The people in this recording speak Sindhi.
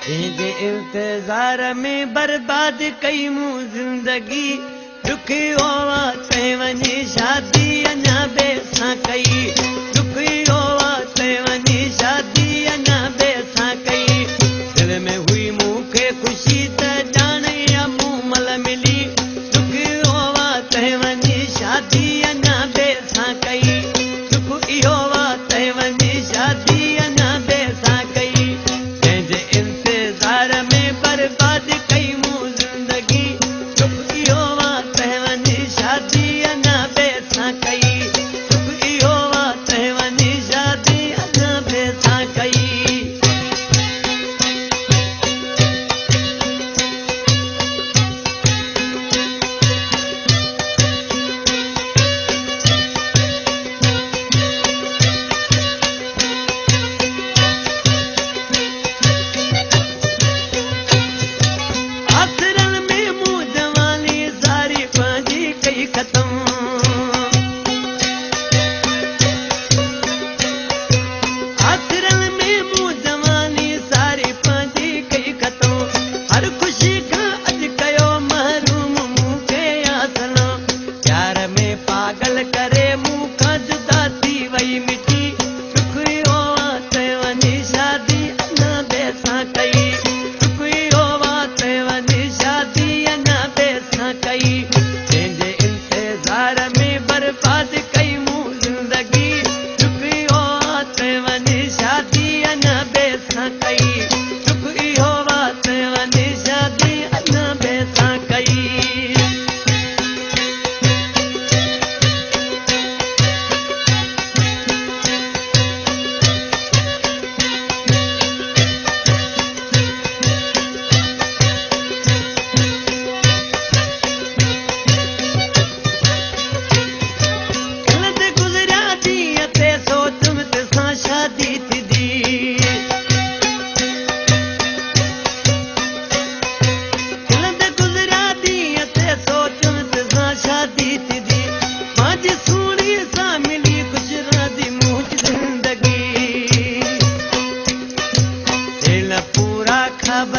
تنهنجي انتظار ۾ برباد ڪئي مون زندگي. ڏک اهو آ تنهن وڃي شادي اڃا ٻئي سان ڪئي. ڏک اهو آ تنهن وڃي شادي اڃا ٻئي سان ڪئي. دل ۾ هئي مون کي خوشي ته ڄاڻ اها مومل ملي. ڏک اهو آ تنهن وڃي شادي اڃا ٻئي سان ڪئي. ڏک اهو آ تنهن وڃي شادي اڃا ٻئي سان ڪئي. تنهنجي انتظار ۾ برباد ڪئي مون زندگي. ڏک اهو آ تنهن وڃي شادي اڃا ٻئي سان ڪئي. ڏک اهو آ تنهن وڃي شادي اڃا ٻئي سان ڪئي. آسرن ۾ مون جواني ساري پنهنجي ڪئي ختم. آسرن ۾ مون جواني ساري پنهنجي ڪئي ختم. هر خوشي کان اڄ ڪيو محروم مون کي آ صنم. پيار ۾ پاڳل ڪري مون کان جدا ٿي وئي مٺي. ڏک اهو آ تنهن وڃي شادي اڃا ٻئي سان ڪئي. ڏک اهو آ تنهن وڃي شادي اڃا ٻئي سان ڪئي. تنهنجي انتظار ۾ برباد ڪئي مون زندگي. ڏک اهو آ تنهن وڃي شادي اڃا ٻئي سان ڪئي. ڏک اهو آ تنهن وڃي شادي اڃا ٻئي سان ڪئي. کلندي گذريا ڏينهن تي سوچيم ته سان شادي ٿيندي. کلندي گذريا ڏينهن تي سوچيم ته سان شادي ٿيندي. پنهنجي سهڻي سان ملي خوش رهندي منهنجي زندگي. دل پورا خواب